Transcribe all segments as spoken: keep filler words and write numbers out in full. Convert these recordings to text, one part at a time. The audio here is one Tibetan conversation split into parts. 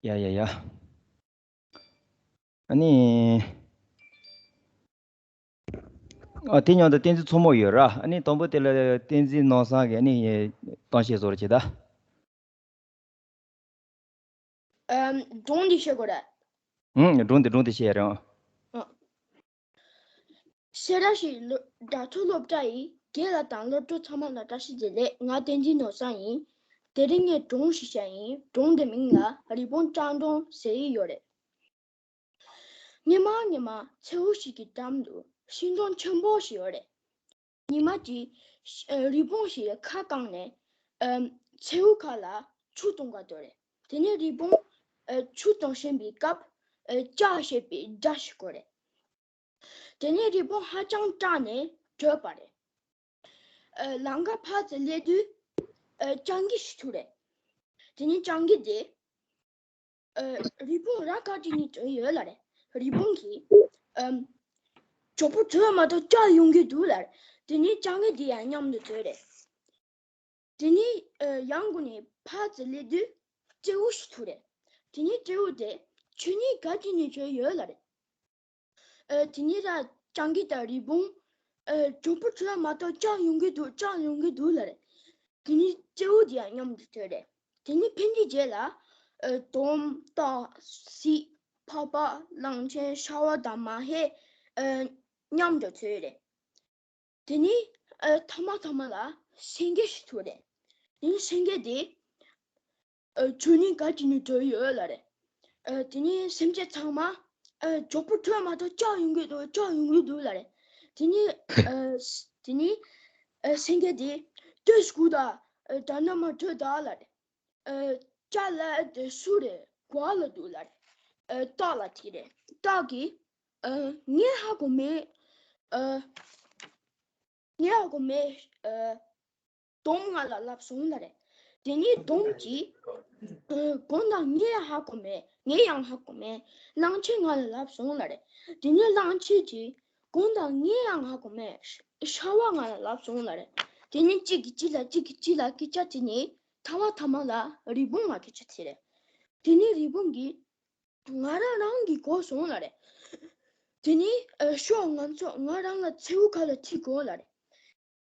ཡ་ཡ་ཡ། ཨ་ནི། ཨ་དེ་མཉམ་དུ་བསྟན་འཛིན་མཚོ་མོ་ཡོད་ར། ཨ་ནི་དང་པོ་དེ་ལ་བསྟན་འཛིན་ནོར་བཟང་གིས་ཨ་ནི་གཏམ་བཤད་བཟོ་རོགས་བྱེད་ད། ཨམ། སྒྲུང་འདི་བཤད་དགོས་རེད། ཨང་། སྒྲུང་འདི་སྒྲུང་འདི་བཤད་རང་། ཨ། སེ་ར་བྱེས་ལོ་དགྲ་ཐོ་སློབ་གྲྭ་ཡི་རྒན་ལགས་དང་སློབ་ཕྲུག་ཚང་མ་ལ་བཀྲ་ཤིས་བདེ་ལེགས། ང་བསྟན་འཛིན་ནོར་བཟང་ཡིན། དེ་རིང་ངས་སྒྲུང་ཞིག་བཤད་ཡིན། སྒྲུང་འདི་མིང་ལ་རི་བོང་སྤྲང་སྒྲུང་ཟེར་ཡི་ཡོད་རེད། སྔོན་མ་སྔོན་མ་མཚེའུ་ཞིག་གི་འགྲམ་དུ་ཤིང་སྡོང་ཆེན་པོ་ཞིག་ཡོད་རེད། ཉི་མ་གཅིག་ཨ་རི་བོང་ཞིག་ཁ་བསྐངས་ནས་ཨ་མཚེའུ་ཁ་ལ་ཆུ་བཏུང་ག་འདོད་རེད། དེ་ནས་རི་བོང་ཨ་ཆུ་བཏུང་བཞིན་པའི་སྐབས་ཨ་ལྕགས་ཞེས་པའི་སྒྲ་ཞིག་གོ་རེད། དེ་ནས་རི་བོང་ཧ་ཅང་སྐྲག་ནས་བྲོས་པ་རེད། ཨ་ལམ་ཁ་ཕར་ཙམ་སླེབས་དུས་ཨ་སྤྱང་ཀི་ཞིག་ཐུག་རེད། དེ་ནས་སྤྱང་ཀི་དེས་ཨ་རི་བོང་ར་ག་ཅིག་ནས་བྲོས་ཡོད་ལབ་རེད། རི་བོང་གིས་ཨ་མགྱོགས་པོ་བྲོས་མ་གཏོགས་སྐྲག་ཡོང་གི་འདུག་ལབ་རེད། དེ་ནས་སྤྱང་ཀི་དེ་ཡང་མཉམ་དུ་བྲོས་རེད། དེ་ནས་ཨ་ཡང་སྒོ་ནས་ཕར་ཙམ་སླེབས་དུས་སྤྲེའུ་ཞིག་ཐུག་རེད། དེ་ནས་སྤྲེའུ་དེས་ཁྱོད་གཉིས་ག་ཅིག་ནས་བྲོས་ཡོད་ལབ་རེད། ཨ་དེ་ནས་ར་སྤྱང་ཀི་དང་རི་བོང་ཨ་མགྱོགས་པོ་བྲོས་མ་གཏོགས་སྐྲག་ཡོང་གི་འདུག་སྐྲག་ཡོང་གི་འདུག་ལབ་རེད། དེ་ནས་སྤྲེའུ་དེ་ཡང་མཉམ་དུ་བྲོས་རེད། དེ་ནས་ཕན་ཚུན་རྗེས་ལ་ཨ་དོམ་སྟག་གཟིག་ཕག་པ་གླང་ཆེན་ཤ་བ་དང་མ་ཧེ་ཨ་མཉམ་དུ་བྲོས་རེད། དེ་ནས་ཨ་ཐ་མ་ཐ་མ་ལ་སེང་གེ་ཞིག་ཐུག་རེད། དེ་ནས་སེང་གེ་དེས་ཨ་ཁྱོད་གཉིས་ག་ཅིག་ནས་བྲོས་ཡོད་ལབ་རེད། ཨ་དེ་ནས་སེམས་ཅན་ཚང་མ་ཨ་མགྱོགས་པོ་བྲོས་མ་གཏོགས་སྐྲག་ཡོང་གི་འདུག་སྐྲག་ཡོང་གི་འདུག་ལབ་རེད། དེ་ནས་ཨ་དེ་ནས་ཨ་སེང་གེ་དེས་ལྟོས་དགོས་ད། ཨ་ད་ནི་མ་བྲོས་ད་ལབ་རེད། ཨ་ལྕགས་ལབ་དེ་སུ་རེད། ག་པར་འདུག་ལབ་རེད། ཨ་སྟག་ལ་དྲིས་རེད། སྟག་གིས་ཨ་ངས་ཧ་གོ་མེད། ཨ་ངས་ཧ་གོ་མེད། ཨ་དོམ་ང་ལ་ལབ་སོང་ལབ་རེད། དེ་ནས་དོམ་གྱིས་ཨ་དགོང་དག་ངས་ཧ་གོ་མེད། ངས་ཡང་ཧ་གོ་མེད། གླང་ཆེན་ང་ལ་ལབ་སོང་ལབ་རེད། དེ་ནས་གླང་ཆེན་གྱིས་དགོང་དག་ངས་ཡང་ཧ་གོ་མེད། ཤ་བ་ང་ལ་ལབ་སོང་ལབ་རེད། དེ་ནས་གཅིག་གིས་གཅིག་ལ་གཅིག་གིས་གཅིག་ལ་སྐད་ཆ་དྲིས་ནས་ཐ་མ་ཐ་མ་ལ་རི་བོང་ལ་སྐད་ཆ་དྲིས་རེད། དེ་ནས་རི་བོང་གིས་ང་རང་རང་གིས་གོ་སོང་ལབ་རེད། དེ་ནས་ཨ་ཤོག་ང་ཚོ་ང་རང་ལ་མཚེའུ་ཁ་ལ་ཁྲིད་དགོས་ལབ་རེད།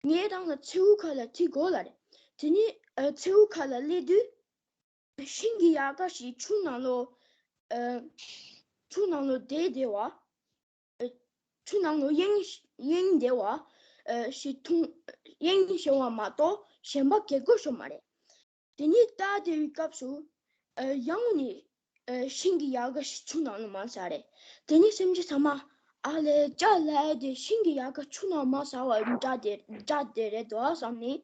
ངས་རང་ལ་མཚེའུ་ཁ་ལ་ཁྲིད་དགོས་ལབ་རེད། དེ་ནས་ཨ་མཚེའུ་ཁ་ལ་སླེབས་དུས་ཤིང་གི་ཡལ་ག་ཞིག་ཆུ་ནང་ལོགས་ཨ་ཆུ་ནང་ལོགས་བསྡད་བསྡད་པ། ཨ་ཆུ་ནང་ལོགས་གཡེང་གཡེང་བསྡད་པ་ཨ་ཞིག་མཐོང་། གཡེང་བྱེད་པ་མ་གཏོགས་གཞན་པ་ག་གེ་ཤོར་མ་རེད། དེ་ནས་ལྟ་བསྡད་པའི་སྐབས་སུ་ཨ་ཡང་ནས་ཨ་ཤིང་གི་ཡལ་ག་ཞིག་ཆུ་ནང་ལ་མར་ཟགས་རེད། དེ་ནས་སེམས་ཅན་ཚང་མ་ཨ་ལས་ལྕགས་ལབ་དེ་ཤིང་གི་ཡལ་ག་ཆུ་ནང་མར་ཟགས་པ་འདྲ་དེ་འདྲ་དེ་རེད་འདུག་བསམ་ནས་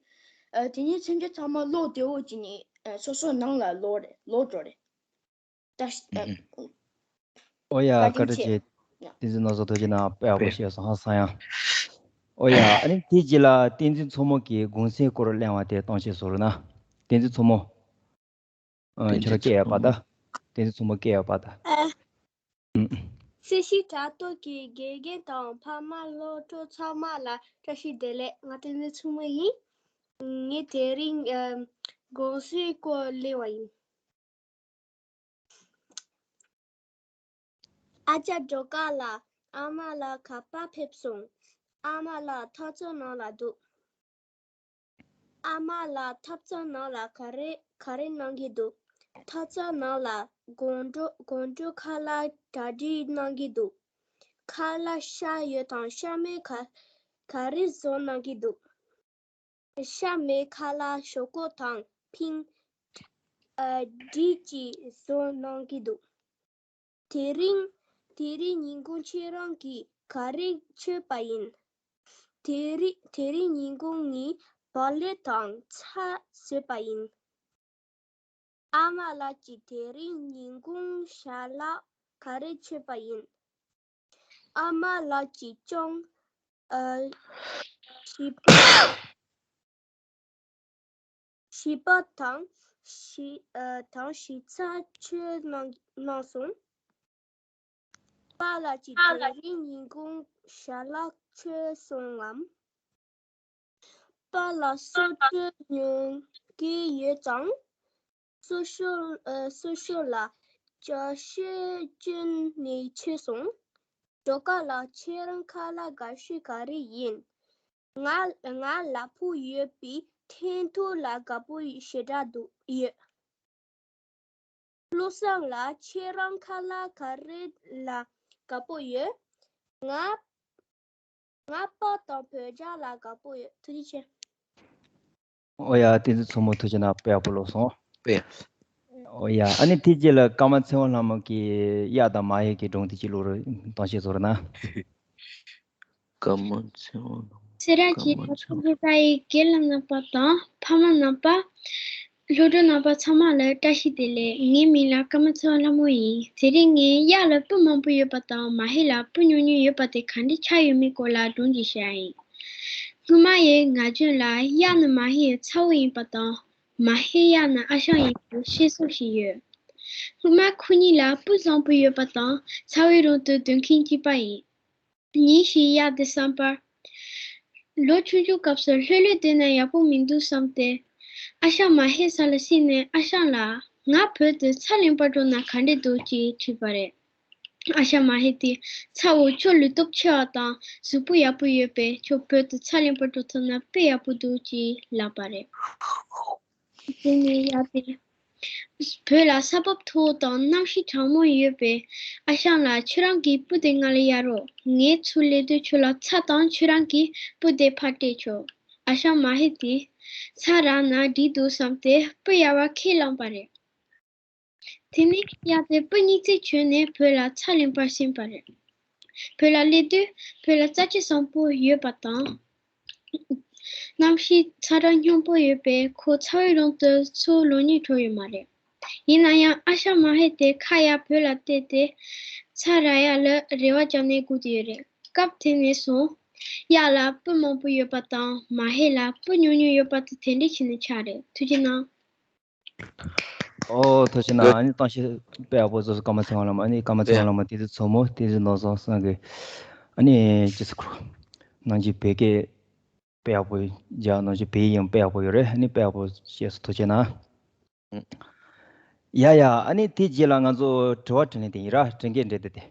ཨ་དེ་ནས་སེམས་ཅན་ཚང་མ་བློ་བདེ་བོ་བྱས་ནས་ཨ་སོ་སོ་ནང་ལ་ལོག་རེད། ལོག་འགྲོ་རེད། བཀྲ་ཤིས་ཨ། ཨོ་ཡ། བཀའ་དྲིན་ཆེ། བཀའ་དྲིན་ཆེ། བསྟན་འཛིན་ནོར་བཟང་ཐུགས་རྗེ་གནང་། དཔེ་ཡག་པོ་བཤད་སོང་ཧང་སང་ཡང་། ཨོ་ཡ། ཨ་ནི་དེའི་རྗེས་ལ་བསྟན་འཛིན་མཚོ་མོ་གིས་གུང་སེང་སྐོར་གླེང་བ་དེ་གཏམ་བཤད་བཟོ་རོགས་གནང་། བསྟན་འཛིན་མཚོ་མོ། ཨ་ཁྱོད་རང་སྐད་ཡག་པ་ད། བསྟན་འཛིན་མཚོ་མོ་སྐད་ཡག་པ་ད། ཨ། ཨུམ། སྲིད་ཞིའི་དྲ་ཐོག་གི་དགེ་རྒན་དང་ཕ་མ་སློབ་ཕྲུག་ཚང་མ་ལ་བཀྲ་ཤིས་བདེ་ལེགས། ང་བསྟན་འཛིན་མཚོ་མོ་ཡིན། ངས་དེ་རིང་ཨ་གུང་སེང་སྐོར་གླེང་བ་ཡིན། ཨ་ཅག་སྒྲོལ་དཀར་ལ་ཨ་མ་ལགས་ག་པར་ཕེབས་སོང་། ཨ་མ་ལགས་ཐབ་ཚང་ནང་ལ་འདུག་ཨ་མ་ལགས་ཐབ་ཚང་ནང་ལ་ག་རེ་ག་རེ་གནང་གི་འདུག་ཐབ་ཚང་ནང་ལ་སྒོམ་སྒྲུབ་སྒོམ་སྒྲུབ་ཁ་ལག་གྲ་སྒྲིག་གནང་གི་འདུག་ཁ་ལག་ཤ་ཡོད་དང་ཤ་མེད་ག་ག་རེ་བཟོ་གནང་གི་འདུག་ཤ་མེད་ཁ་ལག་ཞོག་ཁོག་དང་ཕིང་ཨ་འབྲས་ཀྱིས་བཟོ་གནང་གི་འདུག་དེ་རིང་དེ་རིང་ཉིན་གུང་ཁྱེད་རང་གིས་ག་རེ་མཆོད་པ་ཡིན། དེ་རིང་དེ་རིང་ཉིན་གུང་ངས་བག་ལེབ་དང་ཚལ་བཟོས་པ་ཡིན། ཨ་མ་ལགས་ཀྱིས་དེ་རིང་ཉིན་གུང་ཞལ་ལག་ག་རེ་མཆོད་པ་ཡིན། ཨ་མ་ལགས་ཀྱིས་ཅང་ཨ་བྱིས་པ་བྱིས་པ་དང་བྱིས་ཨ་དང་བྱིས་ཚལ་མཆོད་གནང་གནང་སོང་། པཱ་ལགས་ཀྱིས་དེ་རིང་ཉིན་གུང་ཞལ་ལག་མཆོད་སོང་ངམ། པཱ་ལགས་གསོལ་མཆོད་ཉོ་གི་ཡོད་ཙང་། གསོལ་མཆོད་ཨ་གསོལ་མཆོད་ལ་ ཅ་ཤེས་ཅན་ནས་ཆད་སོང་། ཇོ་ཀ་ལགས། ཁྱེད་རང་ཁ་ལག་དགའ་ཤོས་ག་རེ་ཡིན། ང་ང་ལ་ཕུག་ཡོད་པའི་འཐེན་ཐུག་ལ་དགའ་པོ་ཞེ་དྲག་འདུག་ཡོད། བློ་བཟང་ལགས། ཁྱེད་རང་ཁ་ལག་ག་རེ་ལ་དགའ་པོ་ཡོད། ང་ང་པ་དང་བོད་ཇ་ལ་དགའ་པོ་ཡོད། ཐུགས་རྗེ་ཆེ། ཨོ་ཡ། བསྟན་འཛིན་མཚོ་མོ་ཐུགས་རྗེ་གནང་། དཔེ་ཡག་པོ་ཀློག་སོང་། དཔེ། ཨོ་ཡ། ཨ་ནི་དེ་རྗེས་ལ་ཀརྨ་ཚེ་དབང་ལྷ་མོ་གིས་གཡག་དང་མ་ཧེ་གི་སྒྲུང་དེ་གཅིག་ཀློག་རོགས། གཏམ་བཤད་བཟོ་རོགས་གནང་། ཀརྨ་ཚེ་དབང་ལྷ་མོ། སེ་ར་བྱེས་ཀརྨ་ཚེ་དབང་། ཕུག་ས་ཡི་དགེ་ལ་ནག་པ་དང་ཕ་མ་ནག་པ། སློབ་གྲོགས་རྣམ་པ་ཚང་མ་ལ་བཀྲ་ཤིས་བདེ་ལེགས། ངའི་མིང་ལ་ཀརྨ་ཚེ་དབང་ལྷ་མོ་ཡིན། དེ་རིང་ངས་གཡག་ལ་སྤུ་མང་པོ་ཡོད་པ་དང་མ་ཧེ་ལ་སྤུ་ཉུང་ཉུང་ཡོད་པ་དེ་ག་འདྲ་ཆགས་ཡོད་མེད་སྐོར་ལ་སྒྲུང་ཅིག་བཤད་ཡིན། སྔོན་མ་ཡི་ང་ཚོ་ལ་གཡག་ནི་མ་ཧེ་ཡི་ཚ་བོ་ཡིན་པ་དང་མ་ཧེ་གཡག་ནི་ཨ་ཞང་ཡིན་པའི་བཤད་སྲོལ་ཞིག་ཡོད། སྔོན་མ་ཁོ་གཉིས་ལ་སྤུ་བཟང་པོ་ཡོད་པ་དང་ཚ་བོའི་རུང་དུ་སྡོད་མཁན་གཅིག་པ་ཡིན། ཉིན་ཞིག་གཡག་དེ་བསམ་པར། ལོ་ཆུང་ཆུང་སྐབས་སུ་ལྷོད་ལྷོད་བསྡད་ན་ཡག་པོ་མི་འདུག་བསམ་སྟེ། ཨ་ཞང་མ་ཧེ་ས་ལ་བསྲིངས་ནས་ཨ་ཞང་ལགས། ང་བོད་དུ་ཚྭ་ལེན་པར་འགྲོ་ན་ག་འདྲ་འདུག་ཅེས་དྲིས་པ་རེད། ཨ་ཞང་མ་ཧེ་དེས། ཚྭ་བོ་ཁྱོད་ལུས་སྟོབས་ཆེ་བ་དང་གཟུགས་པོ་ཡག་པོ་ཡོད་པས་ཁྱོད་བོད་དུ་ཚྭ་ལེན་པར་འགྲོ་ཐུབ་ན་དཔེ་ཡག་པོ་འདུག་ཅེས་ལབ་པ་རེད། དེ་ནས་གཡག་དེས། བོད་ལ་ས་བབ་མཐོ་བོ་དང་གནམ་གཤིས་གྲང་མོ་ཡོད་པས། ཨ་ཞང་ལགས། ཁྱོད་རང་གིས་སྤུ་དེ་ང་ལ་གཡར་རོགས། ངས་ཚུར་སླེབས་དུས་ཁྱོད་ལ་ཚྭ་དང་ཁྱོད་རང་གིས་སྤུ་དེ་ཕར་སྤྲད་ཆོག་ཨ་ཞང་མ་ཧེ་དེས། ཚྭ་རག་ན་འགྲིག་འདུག་བསམ་སྟེ་སྤུ་གཡར་བར་ཁས་བླངས་པ་རེད། དེ་ནས་གཡག་དེ་སྤུ་གཉིས་རྩིས་བྱོན་ནས་བོད་ལ་ཚྭ་ལེན་པར་ཕྱིན་པ་རེད། བོད་ལ་སླེབས་དུས་བོད་ལ་རྩྭ་ཆུ་བཟང་པོ་ཡོད་པ་དང་། གནམ་གཤིས་ཚ་གྲང་སྙོམས་པོ་ཡོད་པས་ཁོ་ཚ་བའི་རོང་དུ་ཚུར་ལོག་སྙིང་བྲོ་ཡོད་མ་རེད། ཡིན་ན་ཡང་ཨ་ཞང་མ་ཧེ་དེ་ཁ་ཡར་བོད་ལ་བལྟས་ཏེ། ཚྭ་རག་ཡག་ལ་རེ་བ་བཅངས་ནས་སྒུག་བསྡད་ཡོད་རེད། སྐབས་དེ་ནས་བཟུང་། གཡག་ལ་སྤུ་མང་པོ་ཡོད་པ་དང་མ་ཧེ་ལ་སྤུ་ཉུང་ཉུང་ཡོད་པ་དེ་དེ་འདྲ་བྱས་ནས་ཆགས་རེད། ཐུགས་རྗེ་གནང་། ཨོ། ཐུགས་རྗེ་གནང་། ཨ་ནི་གཏམ་བཤད་དཔེ་ཡག་པོ་བཟོས་སོང་། ཀརྨ་ཚེ་དབང་ལྷ་མོ། ཨ་ནི་ཀརྨ་ཚེ་དབང་ལྷ་མོ་བསྟན་འཛིན་མཚོ་མོ། བསྟན་འཛིན་ནོར་བཟང་ཚང་གི། ཨ་ནི་ཅི་ཟེར་དགོས། ནང་གི་བོད་སྐད་དཔེ་ཡག་པོ་རྒྱག། ནང་གི་བོད་ཡིག་ཡང་དཔེ་ཡག་པོ་ཡོད་རེད། ཨ་ནི་དཔེ་ཡག་པོ་བཤད་སོང་། ཐུགས་རྗེ་གནང་། ཡ་ཡ། ཨ་ནི་དེ་རྗེས་ལ་ང་ཚོ་དྲི་བ་དྲིས་ལན་དེ་ཡིན་ར། དྲི་བཀོད་འགྲན་བསྡུར་དེ།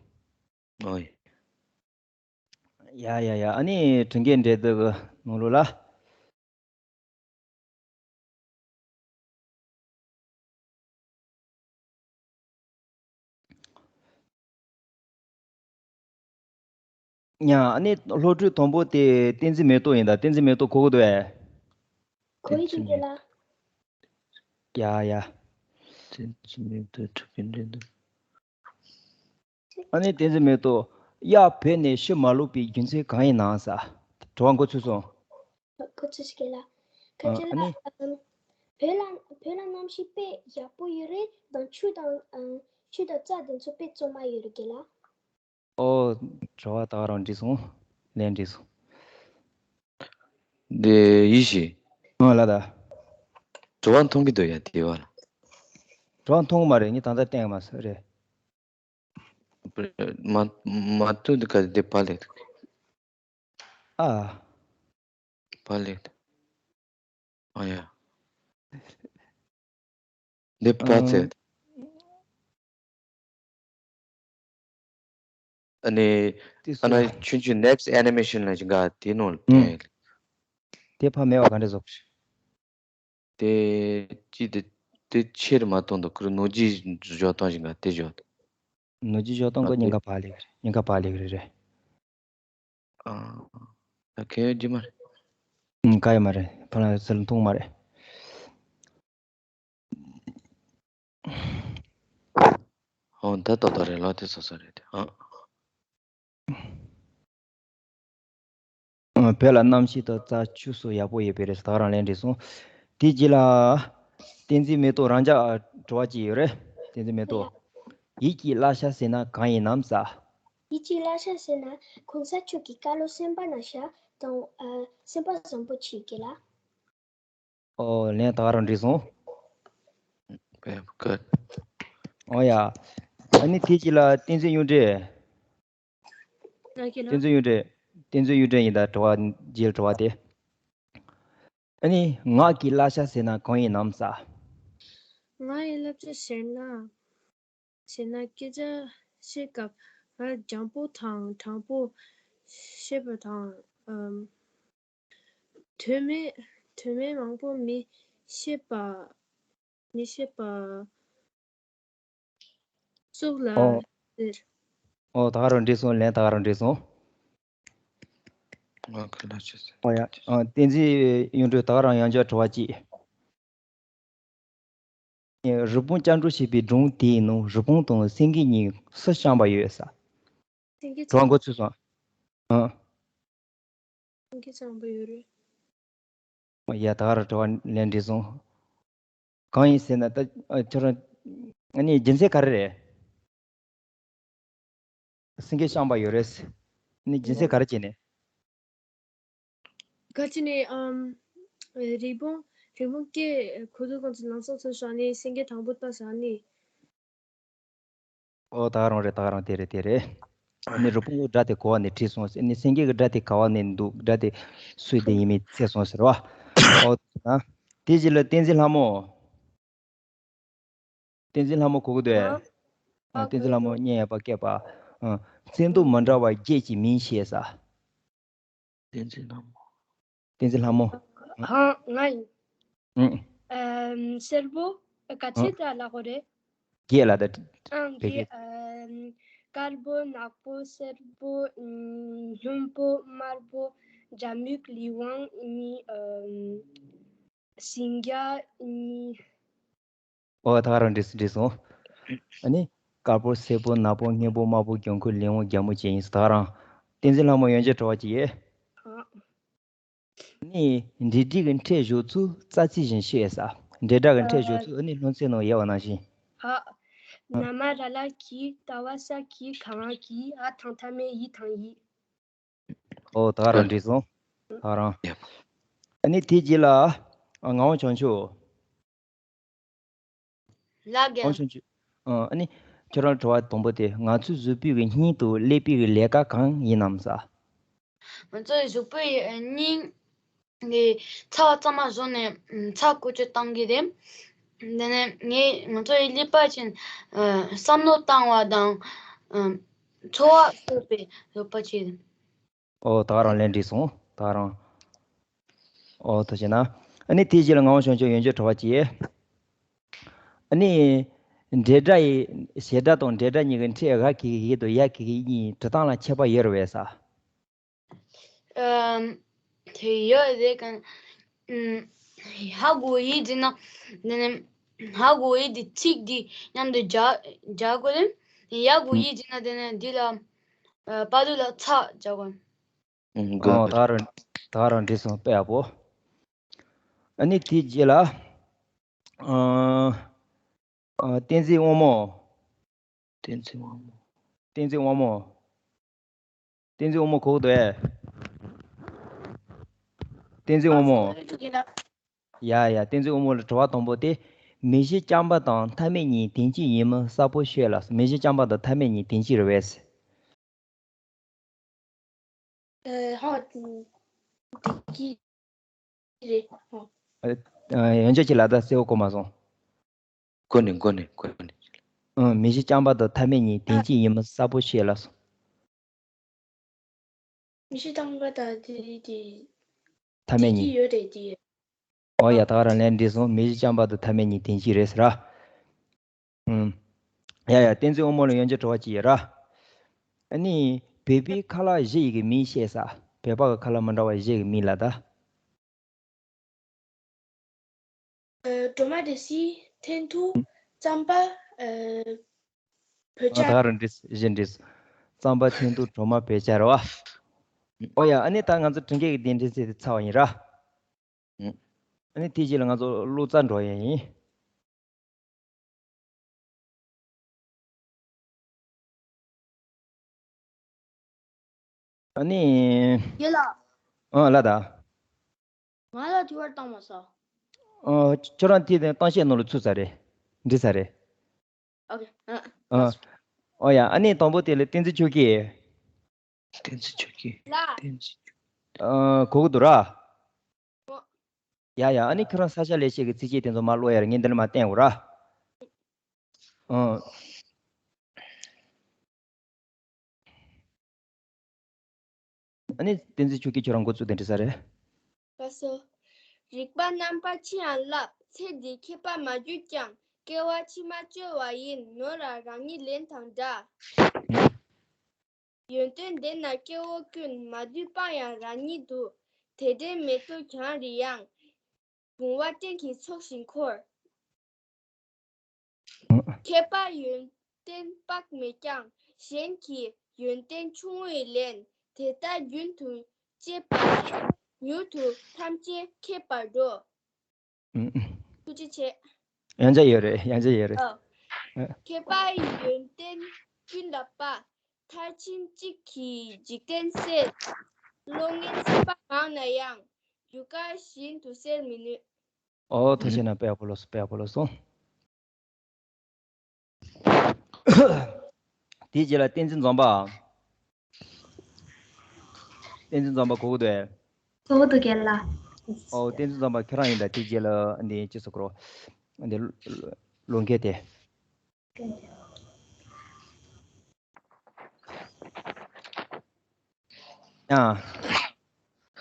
ཨོ་ཡ། ཡ་ཡ་ཡ། ཨ་ནི་དྲི་བཀོད་འགྲན་བསྡུར་གི་ནང་ལོགས་ལ། ཡ། ཨ་ནི་སློབ་ཕྲུག་དང་པོ་དེ་བསྟན་འཛིན་མེ་ཏོག་ཡིན་ད། བསྟན་འཛིན་མེ་ཏོག་གོ་གི་འདུག་གས། གོ་ཡི་འདུག་རྒན་ལགས། ཡ་ཡ། བསྟན་འཛིན་མེ་ཏོག་དྲི་བཀོད་འགྲན་བསྡུར། ཨ་ནི་བསྟན་འཛིན་མེ་ཏོག། གཡག་བོད་ནས་ཕྱིར་མ་ལོག་པའི་རྒྱུ་མཚན་གང་ཡིན་ནམ་ཟེར། དྲི་བ་འགོ་ཚུགས་སོང་། འགོ་ཚུགས་སོང་རྒན་ལགས། ག་ཨ་རྒན་ཨ་ནི་ལགས། ཨམ། བོད་ལ་བོད་ལ་གནམ་གཤིས་དཔེ་ཡག་པོ་ཡོད་རེད་དང་ཆུ་དང་ཨ་ཆུ་དང་རྩྭ་དེ་ཚོ་དཔེ་བཙོ་མ་ཡོད་རེད་རྒན་ལགས། ཨོ། དྲི་བ་ད་ག་རང་འགྲིག་སོང་། ལན་འགྲིག་སོང་། འདི་ཡིན་ཞིག་ཨ་ལ་ད། དྲི་བ་མཐོང་གི་འདུག་ཡ་དེ་བ་ལ། དྲི་བ་མཐོང་གི་མ་རེད། ངས་ད་ལྟ་བསྟན་གི་མ་སོང་རེད། མ་མ་ཐུག་འདི་ག་འདི་བ་ལས་འདུག་ཨ། བ་ལས་འདུག་ཨ་ཡ། འདི་བ་ཚེ། ཨ་ནི། ཏི་ཨ་ན་སུ། ཆུང་ཆུང་next animation ལ་ཞིག་ག་དེ་ནང་ལ་ཨུམ། དེ་ཕ་མེད་པ་ག་འདྲ་བཟོ། དེ་ཅི་དེ་དེ་ཆེར་མ་གཏོང་དང་ཁུར་ནོར་གྱི་འཇོག་སྟངས་ཞིག་ག་དེ་འཇོག་དང་། ནོར་གྱི་འཇོག་སྟངས་ང་ག་དེ་སྙིང་ག་བག་ལེབ་རེད། སྙིང་ག་བག་ལེབ་རེད་རེད། ཨ། ད་གལ་ཡོད་ཀྱི་མ་རེད། ཨུམ། ག་ཡོད་མ་རེད། ཕ་ལ་ཚུར་མཐོང་མ་རེད། ཨོ་ད་ཏོག་ཏོག་རེད་ལོ། དེ་སོ་སོ་རེད་དེ། ཨ། བོད་ལ་གནམ་གཤིས་དང་རྩྭ་ཆུ་སོགས་ཡག་པོ་ཡོད་པའི་རེད། ད་ག་རང་ལན་འགྲིག་སོང་། དེ་རྗེས་ལ། བསྟན་འཛིན་མེ་ཏོག་རང་ཅག་དྲི་བ་ཅིག་ཡོད་རེད། བསྟན་འཛིན་མེ་ཏོག། ཡིད་ཀྱི་བསླབ་བྱ་ཟེར་ན་གང་ཡིན་ནམ་ཟེར། ཡིད་ཀྱི་བསླབ་བྱ་ཟེར་ན་གོང་ས་མཆོག་གི་བཀའ་སློབ་སེམས་པ་ན་བཞག་དང་ཨ་སེམས་པ་བཟང་པོ་བྱེད་དགོས་ལ། ཨོ། ལན་ད་ག་རང་འགྲིག་སོང་། ཨོ་ཡ། ཨ་ནི་དེ་རྗེས་ལ་བསྟན་འཛིན་གཡུ་སྒྲོན། བསྟན་འཛིན་གཡུ་སྒྲོན། བསྟན་འཛིན་གཡུ་སྒྲོན་ཡིན་ད། དྲི་བ་རྗེས་དྲི་བ་དེ། ཨ་ནི་ངག་གི་བསླབ་བྱ་ཟེར་ན་གང་ཡིན་ནམ་ཟེར། ངག་གི་བསླབ་བྱ་ཟེར་ན། ཟེར་ན་སྐད་ཆ་བཤད་སྐབས་ང་འཇམ་པོ་དང་དྲང་པོ་བཤད་པ་དང་། ཨམ། དོན་མེད་དོན་མེད་མང་པོ་མི་བཤད་པ། མི་བཤད་པ་སོགས་ལ་ཨོ། ཟེར། ཨོ། ད་ག་རང་འགྲིག་སོང་། ལན་ད་ག་རང་འགྲིག་སོང་། ང་ཁ་ལག་ཅི་ཟེར། ཨོ་ཡ། ཨ། བསྟན་འཛིན་གཡུ་སྒྲོན། ད་ག་རང་ཡང་བསྐྱར་དྲི་བ་གཅིག་རི་བོང་བཅའ་འགྲོ་བྱེད་པའི་སྒྲུང་དེའི་ནང་རི་བོང་དང་སེང་གེ་གཉིས་སུ་སྤྱང་པོ་ཡོད་ས། སེང་གེ་དྲི་བ་མགོ་ཚོས་སོང་། ཨ། སེང་གེ་སྤྱང་པོ་ཡོད་རེད། ཡ། ད་ག་རང་དྲི་བ་ལན་འགྲིག་སོང་། གང་ཡིན་ཟེར་ན་ད་ཁྱོད་རང་ཨ་ནི་རྒྱུ་མཚན་ག་རེ་རེད། སེང་གེ་སྤྱང་པོ་ཡོད་རེད། ཨ་ནི་རྒྱུ་མཚན་ག་རེ་བྱས་ནས། ག་ཅི་ནས་ཨམ། རི་བོང་རི་བོང་སྐད་གོ་དུས་གང་ཚོད་ལམ་སང་ཚོད་བཞག་ནས་སེང་གེ་དང་པོ་ལྟ་བཞག་ནས། ཨོ། ད་ག་རང་རེད། ད་ག་རང་དེ་རེད། དེ་རེད། ཨ་ནི་རི་བོང་གི་སྒྲ་དེ་ག་བ་ནས་དྲིས་སོང་ཟེར། ཨ་ནི་སེང་གེ་གི་སྒྲ་དེ་ག་བ་ནས་འདུག་སྒྲ་དེ་སུའི་སྒྲ་ཡིན་མིན་འཚོལ་སོང་ཟེར་བ། ཨོ། ད་དེ་རྗེས་ལ་བསྟན་འཛིན་ལྷ་མོ། བསྟན་འཛིན་ལྷ་མོ་གོ་གི་འདུག་ཨེ། ཨ། ཨ། བསྟན་འཛིན་ལྷ་མོ་བསྙེན་ཡག་པ་སྐྱེས་པ། ཨ། མཚན་དུ་མི་འདྲ་བ་བརྒྱད་ཀྱི་མིང་བཤད་ས། བསྟན་འཛིན་ལྷ་མོ། བསྟན་འཛིན་ལྷ་མོ། ཧང་། ང་ཡིན། ཨུ། ཨམ། སེར་པོ། ག་ཚད་ད་ལ་གོ་རེད། བརྒྱད་ལ་ད། ཨང་། བརྒྱད། ཨམ། དཀར་པོ། ནག་པོ། སེར་པོ། ཨམ། སྔོན་པོ། དམར་པོ། འཇའ་མིག་ལི་ཝང་གཉིས། ཨམ། སིང་རྒྱ་གཉིས། ཨོ། ད་ག་རང་འགྲིག་སོང་། འགྲིག་སོང་། ཨ་ནི་དཀར་པོ། སེར་པོ། ནག་པོ། སྔོན་པོ། དམར་པོ། རྒྱང་ཁུ། ལི་ཝང་། རྒྱ་མོ་བཅས་ཡིན་ས། ད་ག་རང་། བསྟན་འཛིན་ལྷ་མོ་ཡང་བསྐྱར་དྲི་བ་གཅིག་ཡོད། ཨ། ཨ་ནི་འབྲེལ་སྒྲ་གི་འཕྲོས་འཇོག་ཚུལ་རྩ་ཚིག་བཞིན་བཤད་ས། འབྲེལ་སྒྲ་གི་འཕྲོས་འཇོག་ཚུལ། ཨ་ནི་སློབ་ཚན་ནང་ཡོད་པ་ནང་བཞིན། ཧ། ན་མ་ར་ལ་གི། ཏ་བ་ས་གི། ག་ང་གི། འ་དང་མཐའ་མེད་ཡི་དང་ཡིས། ཨོ། ད་ག་རང་འགྲིག་སོང་། ད་ག་རང་། ཡ། ཨ་ནི་དེའི་རྗེས་ལ། ཨ། ངག་དབང་བྱང་ཆུབ། ལགས། ངག་དབང་བྱང་ཆུབ། ཨ། ཨ་ནི་ཁྱོད་རང་དྲི་བ་དང་པོ་དེ། ང་ཚོའི་གཟུགས་པོའི་གི་སྙིང་དུ་ཀླད་པའི་གི་ལས་ཀ་གང་ཡིན་ནམ་ས། ང་ཚོའི་གཟུགས་པོའི་སྙིང་གི་ཚ་བ་གཙང་མ་བཟོ་ནས་ཚྭ་བཀོལ་སྤྱོད་གཏོང་གི་རེད། དེ་ནས་ངས་ང་ཚོའི་ཀླད་པ་ཅན། ཨ། བསམ་བློ་བཏང་བ་དང་། ཨ། འཚོ་བ་གཏོད་པའི་བཟོ་པ་ཅིག་རེད། ཨོ། ད་ག་རང་ལན་འགྲིག་སོང་། ད་ག་རང་། ཨོ། ཐུགས་རྗེ་གནང་། ཨ་ནི་དེའི་རྗེས་ལ་ངག་དབང་བྱང་ཆུབ་ཡང་བསྐྱར་དྲི་བ་གཅིག་ཨ་ནི་འབྲེལ་སྒྲ་ཡི། བྱེད་སྒྲ་དང་འབྲེལ་སྒྲ་གཉིས་ཀྱི་འཕྲོས་འ་གི་གི་གི་དང་ཡ་གི་གི་གཉིས་འབྲི་སྟངས་ལ་ཁྱད་པར་ཡོད་རེད་པས་ས། ཨམ། དེ་ཡོད་རེད་ག་ཨམ། ཧ་གོ་ཡི་འདི་ན། འདི་ནི་ཧ་གོ་ཡི་འདི་ཚིག་འདི་མཉམ་དུ་སྦྱར་སྦྱར་དགོས་རེད། ཡ་གོ་ཡི་འདི་ན། འདི་ནི་འདི་ལ། ཨ། བར་དུ་ལ་ཚ་སྦྱར་དགོས། ཨོ། ད་ག་རང་ད་ག་རང་འགྲིག་སོང་། དཔེ་ཡག་པོ། ཨ་ནི་དེའི་རྗེས་ལ། ཨ། ཨ། བསྟན་འཛིན་དབང་མོ། བསྟན་འཛིན་དབང་མོ། བསྟན་འཛིན་དབང་མོ། བསྟན་འཛིན་དབང་མོ་གོ་གི་འདུག་ཨེ། བསྟན་འཛིན་དབང་མོ། ཡ་ཡ། བསྟན་འཛིན་དབང་མོ་ལ་དྲི་བ་དང་པོ་དེ། མི་གཞི་རྐྱང་པ་དང་མཐའ་མེད་གཉིས་དོན་གཅིག་ཡིན་མིན་གསལ་པོ་བཤད་ལ། མི་གཞི་རྐྱང་པ་དང་མཐའ་མེད་གཉིས་དོན་གཅིག་རེད་པས། ཨ། ཧ། དེ་གི་རེད། ཧ། ཨ། ཨ། ཡང་བསྐྱར་གྱིས་ལ། ད་གསལ་པོ་གོ་མ་སོང་། མགོ་ནས་མགོ་ནས་མགོ་ནས། ཨ། མི་གཞི་རྐྱང་པ་དང་མཐའ་མེད་གཉིས་དོན་གཅིག་ཡིན་མིན་གསལ་པོ་བཤད་ལ་སོང་། མི་གཞི་རྐྱང་པ་དང་དེ་དེ་མཐའ་མེད་གཉིས། ཡོད་རེད་དེ། ཨོ་ཡ། ད་ག་རང་ལན་འགྲིག་སོང་། མི་གཞི་རྐྱང་པ་དང་མཐའ་མེད་གཉིས་དོན་གཅིག་རེད་ཟེར་ར། ཨུམ། ཡ་ཡ། བསྟན་འཛིན་དབང་མོ་ལ་ཡང་བསྐྱར་དྲི་བ་གཅིག་ཡོད་ར། ཨ་ནི་བོད་པའི་ཁ་ལག་བཞི་ཡི་གི་མིང་བཤད་ས། བོད་པ་གི་ཁ་ལག་མི་འདྲ་བ་བཞི་གི་མིང་ལ་ད། ཨ། སྒྲོལ་མ། རེ་སིལ། འཐེན་ཐུག་རྩམ་པ། ཨ། བོད་ཨ། ཇ། ད་ག་རང་འགྲིག་བཞི་འགྲིག་རྩམ་པ། འཐེན་ཐུག་སྒྲོལ་མ། བོད་ཇ་རེད་པ། ཨོ་ཡ། ཨ་ནི་ད་ང་ཚོ་དྲི་བཀོད་ཀྱི་དེ་འདྲའི་ཚིག་དེ་ཚར་བ་ཡིན་ར། ཨ་ནི་དེའི་རྗེས་ལ་ང་ཚོ་ཀློག་རྩལ་འགྲོ་ཡ་ཡིན། ཨ་ནི། ཡོད་ལགས། ཨ། ལགས་ད། ང་ལ་དྲི་བ་བཏང་མ་ས། ཨ། ཁྱོད་རང་དེ་གཏམ་བཤད་ནང་ལ་ཚུད་ཚར་རེད། འགྲིག་ཚར་རེད། ཨོ་ཁེ། ཨ། ཨ། ཨོ་ཡ། ཨ་ནི་དང་པོ་དེ་ལ་བསྟན་འཛིན་ཆོས་སྐྱིད། བསྟན་འཛིན་ཆོས་སྐྱིད། ལགས། བསྟན་འཛིན་ཆོས། ཨ། གོ་གི་འདུག་ར། ཨོ། ཡ་ཡ། ཨ་ནི་ཁྱོད་རང་ས་སྐྱ་ལེགས་བཤད་ཀྱི་ཚིགས་བཅད་དེ་ཚོ་མར་ཀློག་ཡ་ར། ངས་འདི་ལ་མར་བསྟན་དགོས་ར། ཨ། ཨ་ནི་བསྟན་འཛིན་ཆོས་སྐྱིད་ཁྱོད་རང་འགོ་བཙུགས་དེ་འདྲ་ས་རེད། ལགས་སོ། རིག་པ་རྣམ་པར་ཕྱེ་ཡང་བསླབ། ཚེ་འདིར་མཁས་པར་མ་གྱུར་ཀྱང་། སྐྱེ་བ་ཕྱི་མ་བཅོལ་བ་ཡིན། ནོར་ལ་རང་ཉིད་ལེན་དང་འདྲ། ཡོན་ཏན་ལྡན་ན་སྐྱེ་བོ་ཀུན། མ་དུལ་སྤང་ཡང་རང་ཉིད་དུལ། དེ་འདྲའི་མེ་ཏོག་གྱང་རེ་ཡང་། བུང་བ་སྤྲིན་གྱི་ཚོགས་བཞིན་འཁོར། མཁས་པ་ཡོན་ཏན་དཔག་མེད་ཀྱང་། གཞན་གྱི་ཡོན་ཏན་ཆུང་ངུས་ལེན། དེ་ལྟར་རྒྱུན་དུ་སྤྱད་པ། མྱུར་དུ་ཐམས་ཅད་མཁྱེན་པར་འགྲོ། ཐུགས་རྗེ་ཆེ། ཡང་བསྐྱར་ཡོད་རེད། ཡང་བསྐྱར་ཡོད་རེད། ཨ། མཁས་པ་ཡོན་ཏན་ཀུན་ལ་དཔའ། མཐར་ཕྱིན་གཅིག་གིས་འཇིག་རྟེན་གསལ། བློ་ངན་སེམས་པ་མང་ན་ཡང་། རྒྱུ་སྐར་བཞིན་དུ་གསལ་མི་ནུས། ཨོ་ཐུགས་རྗེ་གནང་། དཔེ་ཡག་པོ་ལོས་སོང་། དཔེ་ཡག་པོ་ལོས་སོང་། དེའི་རྗེས་ལ་བསྟན་འཛིན་འཛོམས་པ། བསྟན་འཛིན་འཛོམས་པ་གོ་གི་འདུག་གས། གོ་གི་འདུག་རྒན་ལགས། ཨོ་བསྟན་འཛིན་འཛོམས་པ་ཁྱོད་རང་ཡིན་ད། དེའི་རྗེས་ལ་འདི་ཅི་ཟེར་དགོས་རོ། འདི་ལོ་འགའ་དེ། ཡང་།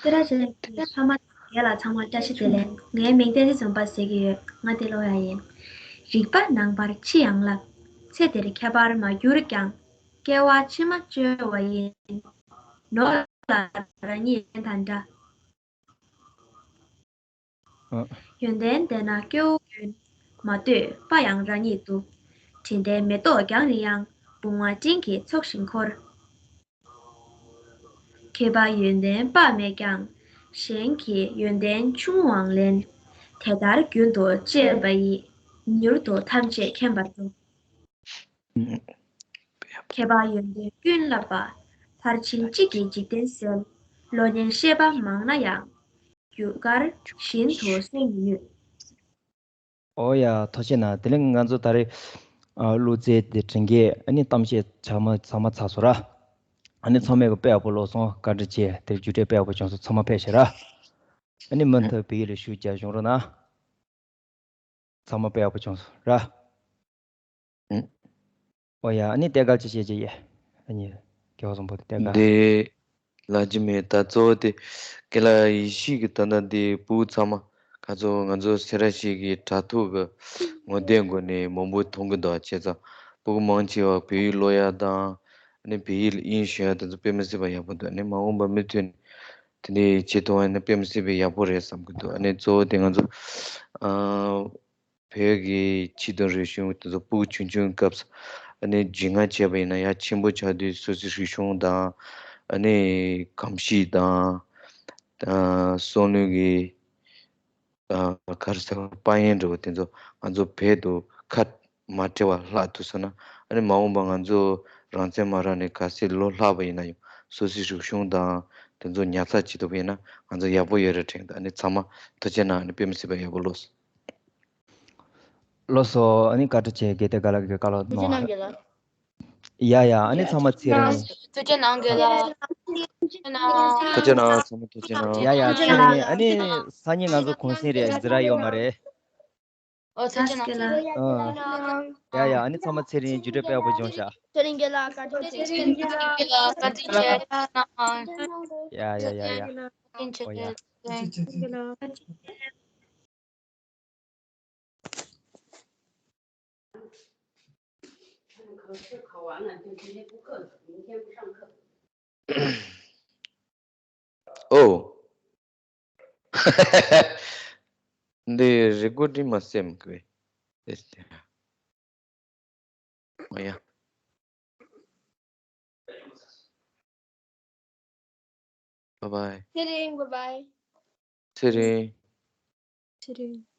སེ་ར་བྱེས་ཀྱི་ཕ་མ་རྒན་ལགས་ཚང་མ་བཀྲ་ཤིས་བདེ་ལེགས། ངའི་མིང་བསྟན་འཛིན་འཛོམས་པ་ཟེར་གྱི་ཡོད། ང་འདི་ལོ་ཡ་ཡིན། རིག་པ་རྣམ་པར་ཕྱེ་ཡང་བསླབ། ཚེ་འདིར་མཁས་པར་མ་གྱུར་ཀྱང་། སྐྱེ་བ་ཕྱི་མ་བཅོལ་བ་ཡིན། ནོར་ལ་རང་ཉིད་ལེན་དང་འདྲ། ཨ། ཡོན་ཏན་ལྡན་ན་སྐྱེ་བོ་ཀུན། མ་དུལ་སྤང་ཡང་རང་ཉིད་དུལ། དེ་འདྲའི་མེ་ཏོག་གྱང་རེ་ཡང་། བུང་བ་སྤྲིན་གྱི་ཚོགས་བཞིན་འཁོར། མཁས་པ་ཡོན་ཏན་དཔག་མེད་ཀྱང་། གཞན་གྱི་ཡོན་ཏན་ཆུང་ངུའང་ལེན། དེ་ལྟར་རྒྱུན་དུ་སྤྱད་པ་ཡིས། མྱུར་དུ་ཐམས་ཅད་མཁྱེན་པར་འགྲོ། མཁས་པ་ཡོན་ཏན་ཀུན་ལ་དཔའ། མཐར་ཕྱིན་གཅིག་གིས་འཇིག་རྟེན་གསལ། བློ་ངན་ཤེས་པ་མང་ན་ཡང་། རྒྱུ་སྐར་བཞིན་དུ་གསལ་མི་ནུས། ཨོ་ཡ་ཐུགས་རྗེ་གནང་། དེ་ལས་ང་ཚོ་ད་རེས་ཨ་གླུ་རྩལ་དེ་དྲན་གྱི་ཨ་ནི་གཏམ་བཤད་ཚང་མ་ཚང་མ་ཚར་སོང་ར། ཨ་ནི་ཚང་མས་གི་དཔེ་ཡག་པོ་ལོས་སོང་། བཀའ་དྲིན་ཆེ། དེ་རྒྱུ་འབྲས་དཔེ་ཡག་པོ་བྱུང་སོང་། ཚང་མ་ཕེབས་ཤིག་ར། ཨ་ནི་མུ་མཐུད་བོད་ཡིག་ལ་ཤུགས་རྒྱབ་སྦྱོང་རོགས་གནང་། ཚང་མ་དཔེ་ཡག་པོ་བྱུང་སོང་ར། ཨུ། ཨོ་ཡ། ཨ་ནི་གཏད་འགལ་ཅི་བྱེད་ཀྱི་ཡེ། ཨ་ནི་རྒྱལ་བ་བཟང་པོ་གཏད་འགལ། འདི་ལབ་རྒྱུ་མེད། ད་གཙོ་བོ་དེ་རྒན་ལགས་ཡེ་ཤེས་ཀྱི་ད་ལྟ་འདི་ཕྲུ་གུ་ཚང་མ་ག་ཚོད་ང་ཚོ་སེ་ར་བྱེས་ཀྱི་དྲ་ཐོག་གི་ངོ་དེབ་སྒོ་ནས་མང་པོ་མཐོང་གི་འདུག་བྱས་ཙང་ཕྲུ་གུ་མང་ཆེ་བ་བོད་ཡིག་ཀློག་ཡ་དང་ཨ་ནི་བོད་ཡིག་ལ་དབྱིངས་ཞུགས་ཡ་དེ་ཚོ་དཔེ་མི་སྲིད་པ་ཡག་པོ་འདུག་ཨ་ནི་མ་འོངས་པ་མུ་མཐུད་ནས་དེ་འདྲའི་བྱེད་ཐུབ་པ་ཡིན་ན་དཔེ་མི་སྲིད་པའི་ཡག་པོ་རེད་བསམ་གྱི་འདུག་ཨ་ནི་གཙོ་བོ་དེ་ང་ཚོ་ཨ། བོད་ཀྱི་ཆོས་དང་རིག་གཞུང་དེ་ཚོ་ཕྲུ་གུ་ཆུང་ཆུང་སྐབས་སུ་ཨ་ནི་རྒྱུས་མངའ་བྱས་པ་ཡིན་ན་ཡར་ཆེན་པོ་ཆགས་དུས་སོ་སོའི་རིག་གཞུང་དང་ཨ་ནི་གོམས་གཤིས་དང་ཨ་བསམ་བློའི་གི་ཨ་ག་རེ་ཟེར་དཔལ་ཡོན་འདྲ་བོ་དེ་ཚོ་ང་ཚོ་བོད་དུ་ཁ་མ་བྲལ་བར་ལྷག་ཐུབ་སོང་ན་ཨ་ནི་མ་འོངས་པ་ང་ཚོ་རང་བཙན་མ་རག་ནས་གལ་སྲིད་ལོ་ལྷག་པ་ཡིན་ན་ཡང་སོ་སོའི་རིག་གཞུང་དང་དེ་ཚོ་ཉར་ཚགས་བྱེད་ཐུབ་པ་ཡིན་ན་ང་ཚོ་ཡག་པོ་ཡོད་རེད་དྲན་གྱི་འདུག་ཨ་ནི་ཚང་མ་ཐུགས་རྗེ་གནང་། ཨ་ནི་དཔེ་མི་སྲིད་པ་ཡག་པོ་ལོས། ལགས་སོ། ཨ་ནི་བཀའ་དྲིན་ཆེ། དགེ་ལྡན་དགའ་ལགས་ཀྱིས་བཀའ་སློབ་གནང་། ཡ་ཡ། ཨ་ནི་ཚང་མ་ཚེ་རིང་། ཐུགས་རྗེ་གནང་དགེ་ལགས། ཐུགས་རྗེ་གནང་། ཐུགས་རྗེ་གནང་། ཚང་མ་ཐུགས་རྗེ་གནང་། ཡ་ཡ། ཚེ་རིང་། ཨ་ནི་སང་ཉིན་ང་ཚོ་གུང་སེང་རེད། འཛིན་གྲྭ་ཡོད་མ་རེད། ཨོ་ཐུགས་རྗེ་གནང་། ཨ། ཡ་ཡ། ཨ་ནི་ཚང་མ་ཚེ་རིང་། རྒྱུ་འབྲས་དཔེ་ཡག་པོ་བྱུང་ཤག་ཚེ་རིང་དགེ་ལགས་བཀའ་དྲིན་ཆེ། ཚེ་རིང་དགེ་ལགས་བཀའ་དྲིན་ཆེ། ཡ་ཡ་ཡ་ཡ། ཨོ་ཡ། ཨོ། འདི་རེ་ཀོར་ཌིང་མ་སེམས་ཀྱི། ཨོ་ཡ། Bye bye. ཚེ་རིང་། Bye bye. ཚེ་རིང་། ཚེ་རིང་།